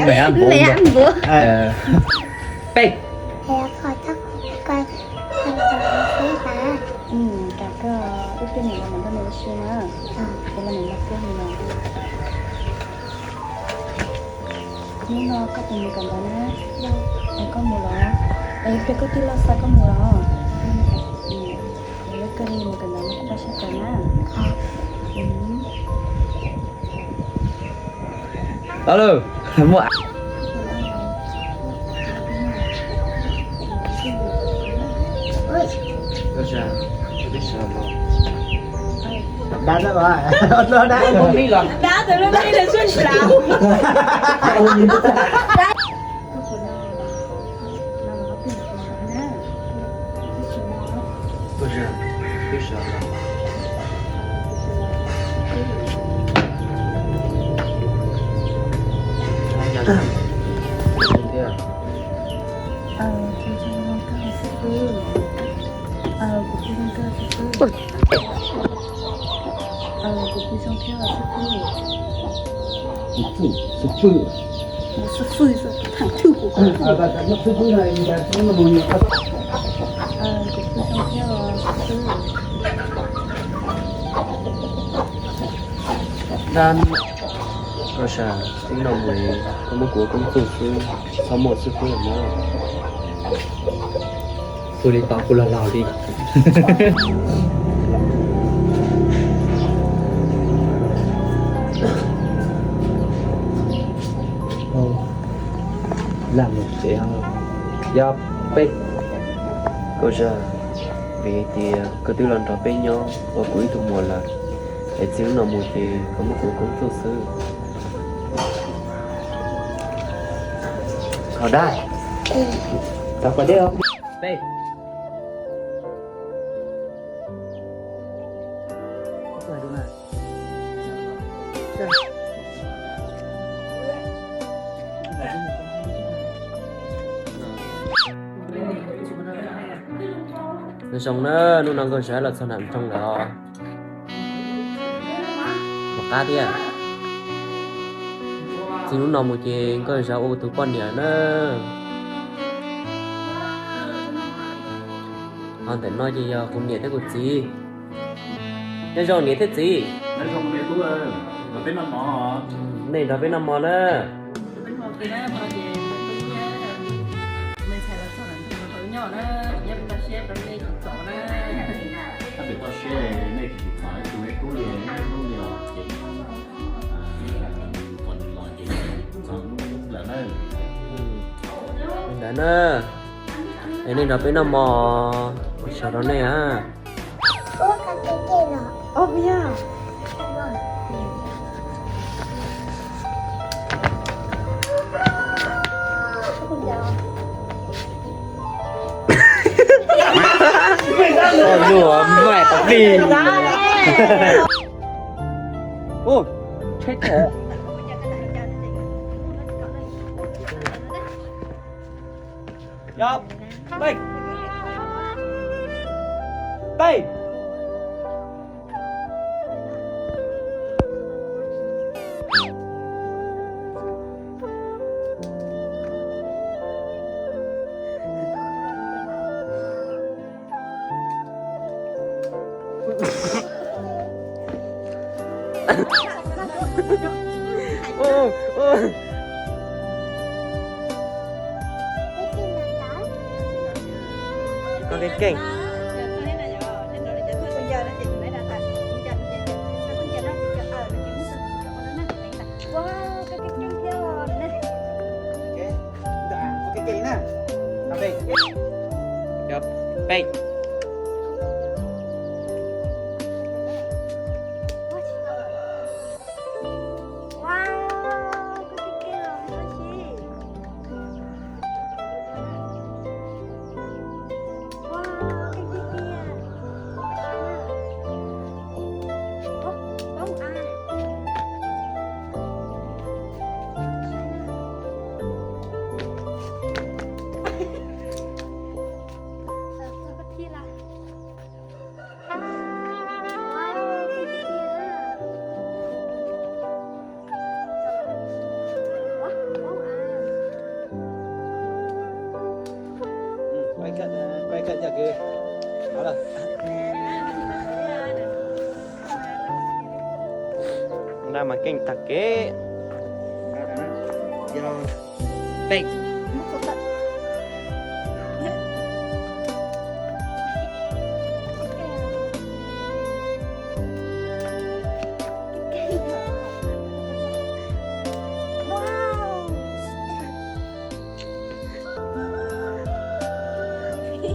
Mẹ ăn bố. Mẹ ăn bố. Ờ. Peg. Thầy có cho con con con xíu hả? Ừ, cho con ít cái này là mình có mình xíu nữa. Ờ. Để là mình lọc cái này nè. Hnub no koj puas mus kawm ntawv na? Es koj mus los? Es pliag koj tij laug xa koj mus los? Koj mus kawm ntawv no kuv pab sab kawm na. Alo, muaj. Đá rất là, nó đá. Đá từ lúc đi là xuất là. Ờ, kuv hu koj xwb. Ờ, kuv hu zoo thiab xwb. Xwb xwb. Xwb xwb, thẳng thừng của con. Ờ, kuv hu zoo thiab xwb. Dab, koj sab, ib no mus koj muab kuv ua koob txuj xwb, txhob muaj xwb pub los mog. Hu li tau kuv los laus li. Lam mus tsev, yog peb, koj sab, vim hais tias koj twb los nrog peb nyob ua kuv ib tug muam lawm, es txij hnub no mus ces koj muab kuv ua koob txuj xwb. Koj dab, tau koj deb os. Peb. Zoo na, hnub no Nkauj Zab los txog nram nroog lawm os. Mus qab thiab. Txij hnub no mus ces Nkauj Zab ua tus poj niam na. Ho ntawm no ces yog kuv niam thiab kuv txiv. Nyob zoo niam thiab txiv. Nej nrog peb noj mov na. Ntawd na, es nej nrog peb noj mov, sawv rau nej a. Ôi, lùa mẹ tao đi. Ôi, chết rồi. Yap. Tây. Tây. Ô, ô. Con cái kênh. Wow, có cái kênh theo nè. Ok, cái kênh nè. Cà phê. Yep. Bye. Wow, có cái kênh rồi, có gì? Wow, cái gì kìa? Ủa, có một ai? Nra mas keej tag kev. Peb.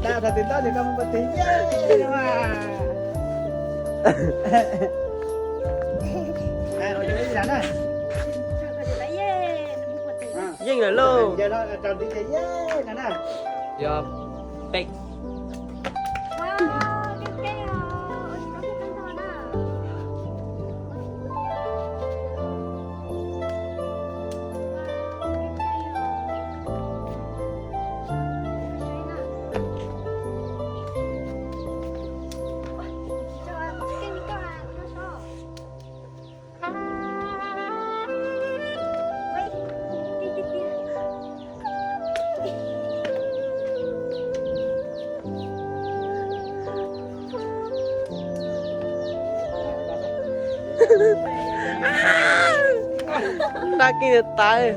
Tau thaum twg tab sis koj mus puag tim yeej mas. Yeej lawm lauj. Yog peb. Nra keej tas.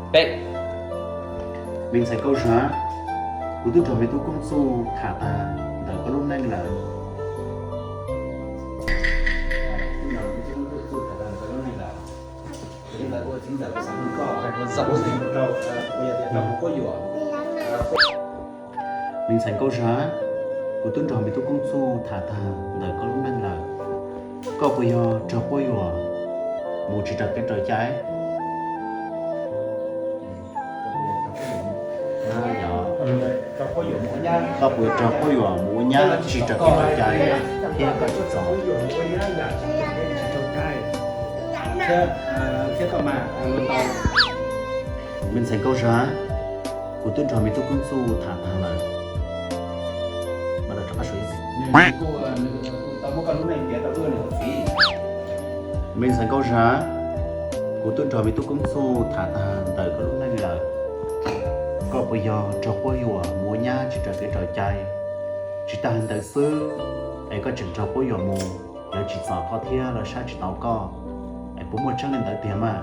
Peb. Me ntxhais Nkauj Zag, kuv twb nrog me tub Koob Txuj tham tag ntawm koj lub neej lawm. Me ntxhais Nkauj Zag, kuv twb nrog me tub Koob Txuj tham tag ntawm koj lub neej lawm. Koj puas yog raug quab yuam mus tsis raws kev raws cai? Koj puas raug quab yuam mus ua nyab tsis raws kev raws cai thiab koj tsis txom? Me ntxhais Nkauj Zag, kuv twb nrog me tub Koob Txuj tham tag lawm. Me ntxhais Nkauj Zag, kuv twb nrog me tub Koob Txuj tham tag ntawm koj lub neej lawm. Koj puas yog raug quab yuam mus ua nyab tsis raws kev raws cai? Tsis tas li ntawd xwb, es koj tseem raug quab yuam mus, lawv tsis txom koj thiab lawv saib tsis taus koj, es puas muaj tseeb li ntawd tiag mas?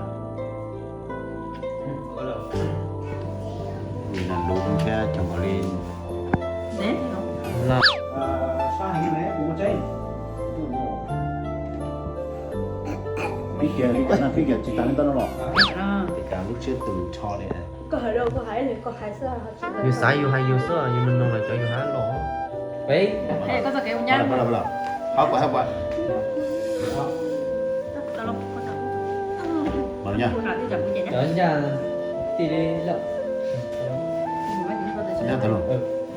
Nim no lus thiab cov nkaus li. Pib kiag li cas no, pib kiag tsis tas li ntawd no los? Cas lub siab tus nrho li. Yus xav yus hais yus xwb, yus nug nug los cov yus hais los. Peb. Hab kuv, hab kuv. Cov ncaj tij li lawm.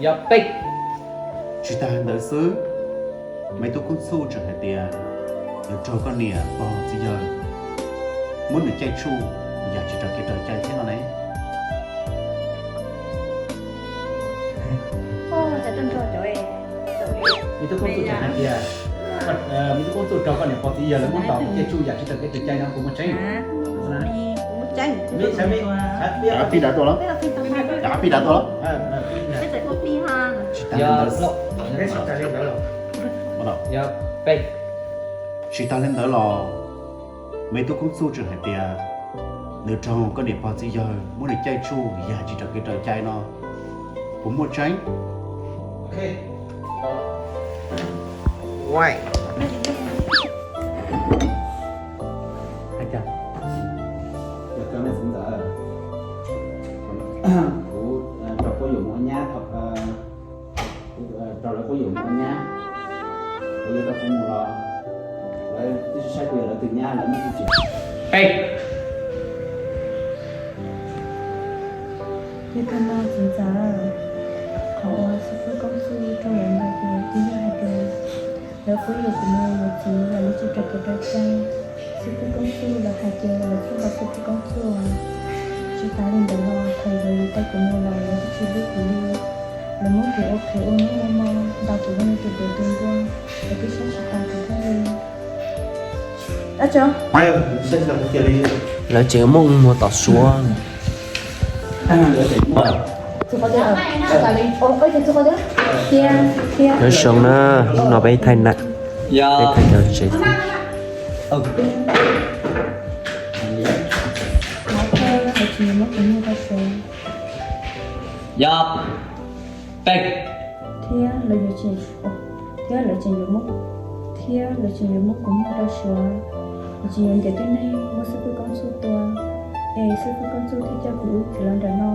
Yog peb. Tsis tas li ntawd xwb, me tub Koob Txuj tseem hais tias nws raug koj niam pog txiv yawg muab nws caij tsuj yam tsis raws kev raws cai thiab no ne. Me tub Koob Txuj tseem hais tias, me tub Koob Txuj raug koj niam pog txiv yawg lawv muab ntaus caij tsuj yam tsis raws kev raws cai no, puas muaj tseeb? Pib dav tuaj los? Pib dav tuaj los? Tsis tas li ntawd los, me tub Koob Txuj tseem hais tias nws raug koj niam pog txiv yawg muab nws caij tsuj yam tsis raws kev raws cai no, puas muaj tseeb? Kuv raug quab yuam mus ua nyab thaum Nyab, kuv yog tau kuv mus los lawv twb tsis saib kuv yog lawv tus nyab lawv muab kuv tsis. Peb. Yog tag no txiv ntxawm, qhov uas xib fwb Koob Txuj rau lawv ntawd ces twb yog hais tias lawv pub yuav kuv mus yuav txiv los lawv tsis raws kev raws cai. Xib fwb Koob Txuj lawv hais tias lawv txhawj nqa xib fwb Koob Txuj. Tsis tas li ntawd los thaum lawv yuav tau kuv mus los lawv twb tsis hlub kuv li. Lawv muab kuv ua qhev ua hnub ua hmo, ntaus kuv zoo li tus dev tus npua, lawv twb saib tsis tas kuv thiab li. Lawv tseem muab kuv muag tom suav. Nyob zoo na, hnub no peb thaij nam, peb thaij cov tsev. Thiab lawv yuav tseem, thiab lawv tseem yuav muab, thiab lawv tseem yuav muab kuv muag rau suav. Kuv tseem yuav ntiav tej neeg muab xib fwb Koob Txuj tua, es xib fwb Koob Txuj thiaj coj kuv wb khiav los nram no.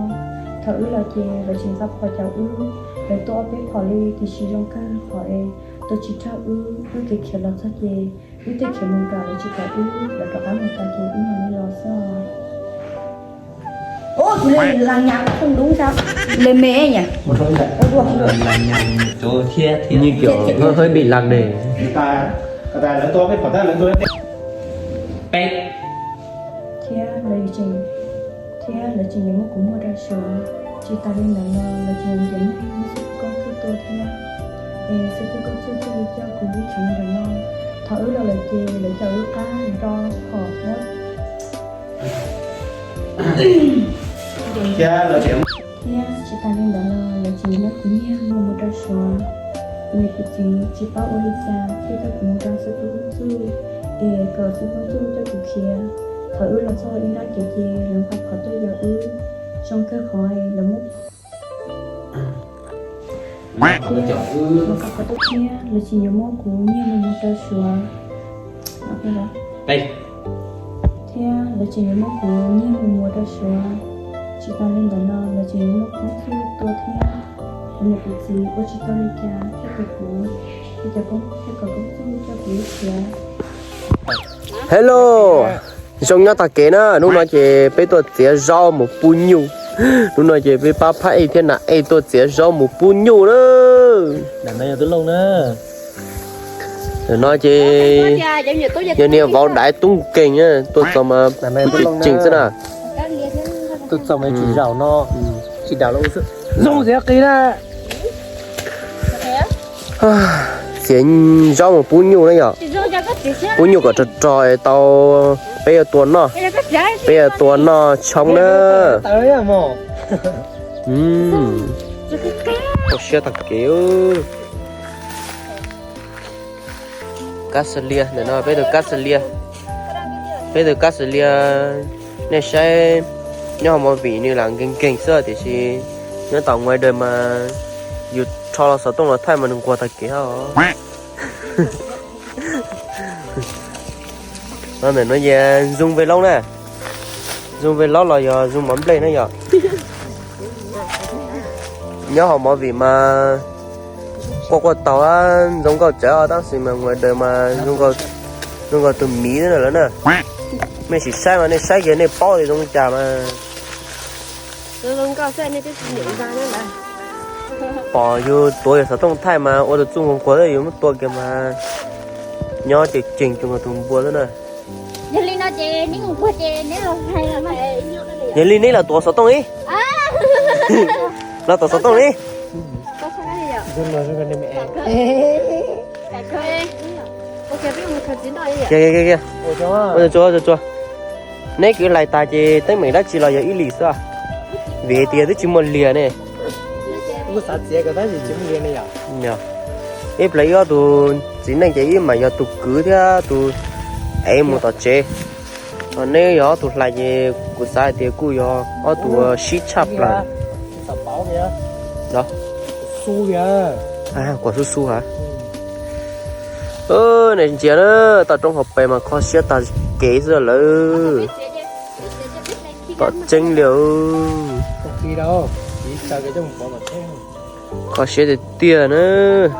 Thaum wb los ces lawv tseem nqa phom caum wb, lawv tua ob peb phom li tiam sis zoo kawg qhov es tua tsis raug wb, wb kev khiav los txog ces wb tej khiav mus nram lawv tsis pom wb, lawv rov qab mus tas ces wb mam li los xwb. Tus laj nyas không đúng sao. Lê mê nhỉ? Như kiểu hơi hơi bị lằng này. Peb. Thiab lawv tseem, thiab lawv tseem yuav muab kuv muag rau suav. Tsis tas li ntawd los lawv tseem yuav ntiav neeg muab xib fwb Koob Txuj tua thiab. Es xib fwb Koob Txuj thiaj li coj kuv wb khiav los ntawm no. Thaum wb los lawm ces lawv coj wb qab nro phom thiab. Thiab tsis tas li ntawd los lawv tseem muab kuv nyiag mus mus rau suav. Kuv niam kuv txiv tsis paub ua li cas thiaj coj kuv mus rau xib fwb Koob Txuj, es kom xib fwb Koob Txuj coj kuv khiav. Thaum wb los txog ib nrab kev ces lawv nqa phom tuaj yos wb, zoo kawg qhov lawv muab, thiab lawv tseem yuav muab kuv nyiag mus mus rau suav. Thiab lawv tseem yuav muab kuv nyiag mus mus rau suav. Tsis tas li ntawd no lawv tseem yuav muab Koob Txuj tua thiab. Kuv niam kuv txiv ua tsis tau li cas thiaj tua kuv, thiaj cov Koob, thiaj kom Koob Txuj coj kuv wb khiav. Hello, zoo nyob tag kev na, hnub no ces peb tuaj txiav zaub mus pub nyuj. Hnub no ces peb pab phab ej thiab nam ej tuaj txiav zaub mus pub nyuj na. Ntawm no ces yog niag vauv daiv tub nkeeg tuaj txog mas tseem tseem xwb na. Tuaj txog mas tsis zaum no, tsis daus lawm xwb. Zoo txiav qis na. Txiav zaub mus pub nyuj na yom. Pub nyuj kom rog rog tau, peb yuav tua noj, peb yuav tua noj tshoob na. Siab tag kev. Kab xas lias ntawm no peb tus kab xas lias, peb tus kab xas lias. Nej saib, nyob hauv movie nws lam nkeeg nkeeg xwb tiam sis nyob tom ngoài đời mas yus rho los xov tooj los thaij mas nws nquag tag kev os. No ntawm no ces zoom vlog na, zoom vlog los yog zoom mov nplej na yom. Nyob hauv movie mas quaj quaj taug ntxoov nkauj tsawv tab sis mas ngoài đời mas zoo nkaus tus miv xwb na lawm na. Nej sim saib mas nej saib kiag nej paub tias zoo li cas mas. Pom yus tuav yus xov tooj thaij mas ua tus txuj nquag nquag xwb, yus muab tua kiag mas nyob ceem ceem tus nquag tus npua xwb na. Yog li no ces neb mus puag ces neb los hais los mas. Yog li neb los tuav xov tooj ib, los tuav xov tooj ib. Tsuag tsuag, neb kwv lais tas ces teeb meem dab tsi los yog ib lis xwb, vim hais tias twb tsis muaj liag ne. Ib pliag ib ob tug txiv neej ces ib mam yog tus kwv thiab tus ev mus tom tsev. Neb yog ob tug hlais ces kuv xav hais tias kuj yog ob tug sib tshaj plaws. Kuam xub xub ha. Ntsia na, toj roob hauv pes mas kho siab tag kev xwb lawm. Tom tseeb li. Kho siab tiag tiag nawb.